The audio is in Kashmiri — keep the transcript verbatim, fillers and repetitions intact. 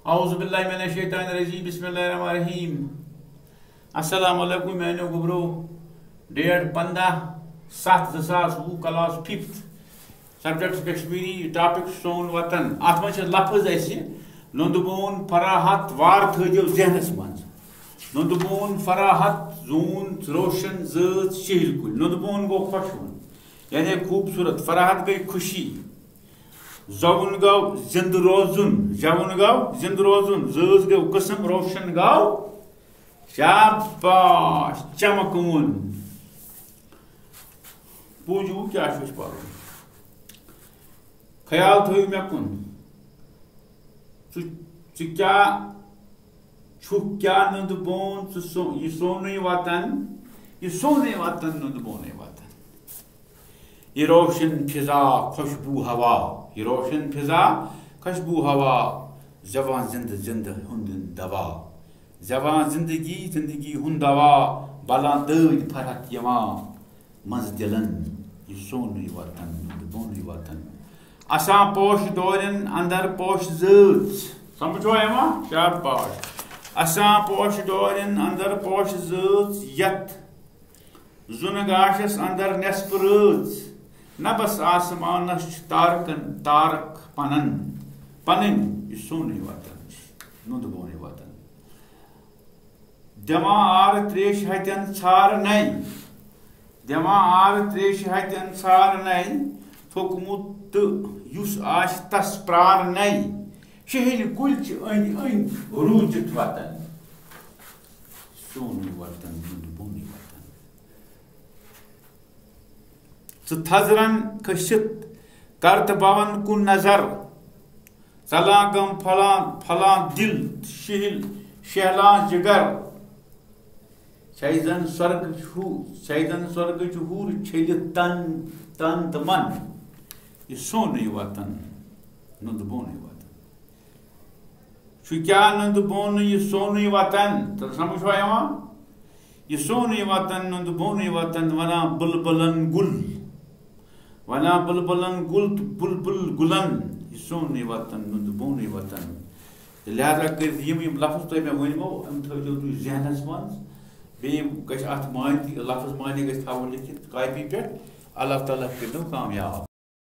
اعوذ باللہ من الشیطان الرجیم، بسم اللہ الرحمن الرحیم۔ السلام علیکم میانیو گوبرو۔ ڈیٹ پنٛداہ ستھ زٕ ساس وُہ، class fifth, subject Kashmiri, topic سون وطن۔ اتھ منٛز چھِ لفظ اسہِ نُندٕ بون فراہت، وار تھٲیزیو ذہنس منٛز۔ نُندٕ بون فراہت، زوٗن روشن، زٲژ شِہِلۍ کُلۍ۔ نُندٕ بون گوٚو خۄشوُن، یعنی خوٗبصوٗرت، فراہت گٔے خوشی۔ زوُن گوٚو زِندٕ روزُن، زوُن گوٚو زِندٕ روزُن، زٲژ گوٚو قٕسم، روشن گوٚو شاباش چمکوُن۔ بوٗزِو، کیٛاہ چھُ اَسہِ پَرُن؟ خیال تھٲیِو مےٚ کُن۔ ژٕ، ژٕ کیٛاہ چھُکھ، کیٛاہ نُندٕ بون، ژٕ سو-، یہِ سونُے وطن، یہِ سونُے وطن، نُندٕ بونُے وطن۔ یہِ روشن فضا، خوشبو ہوا، یہِ روشن فضا، خوشبو ہوا، زٮ۪وان زِندٕ، زِندٕ ہُنٛد دوا۔ زٮ۪وان زِندگی، زِندگی ہُنٛد دوا، بلان دٲدۍ فرحت یِوان منٛز دِلن۔ یہِ سونُے وطن، نُندٕ بونُے وطن۔ اسان پوش دورٮ۪ن اندر پوش زٲژ۔ سمجھ چھوا یِوان؟ شاباش۔ اسان پوش دورٮ۪ن اندر پوش زٲژ، یتھ زُنہٕ گاشس اندر نٮ۪صف رٲژ۔ نبس آسمانس چھِ تارکن، تارک پنن، پنٕنۍ۔ یہِ سونُے وطن چھُ، نُندٕ بونُے وطن۔ دِوان آرٕ تریشہِ ہتٮ۪ن ژھارنَے، دِوان آرٕ تریشہِ ہتٮ۪ن ژھارنَے، تھوٚکمُت تہٕ یُس آسہِ تس پرارنَے۔ شِہِلۍ کُلۍ چھِ أنٛدۍ أنٛدۍ روٗزِتھ وطن۔ سونُے وطن، نُندٕ بونُے وطن۔ ژٕ تھزرن کھٔسِتھ کر تہٕ بون کُن نظر۔ ژلان گم پھلان پھلان دل، شِہِل شہلان جگر۔ چھے زن سۄرگٕچ ہو-، چھے زن سۄرگٕچ حور چھٔلِتھ تن، تن تہٕ من۔ یہِ سونُے وطن، نُندٕ بونُے وطن۔ چھُ کیٛاہ نُندٕ بونہٕ یہِ سونُے وطن؟ تہٕ سمجھ چھوا یِوان؟ یہِ سونُے وطن، نُندٕ بونُے وطن، ونان بُلبُلن گُل۔ ونان بُلبُلن گُل تہٕ بُلبُل گُلن۔ یہِ سونُے وطن، نُندٕ بونُے وطن۔ تہٕ لہذا کٔرِتھ یِم، یِم لفظ تۄہہِ مےٚ ؤنۍمو، یِم تھٲیزیو تُہۍ ذہنس منٛز۔ بیٚیہِ گژھِ اتھ معنی، لفظ معنی گژھِ تھاوُن لیکھِتھ کاپی پٮ۪ٹھ۔ اللہ تعالیٰ کٔرِنو کامیاب۔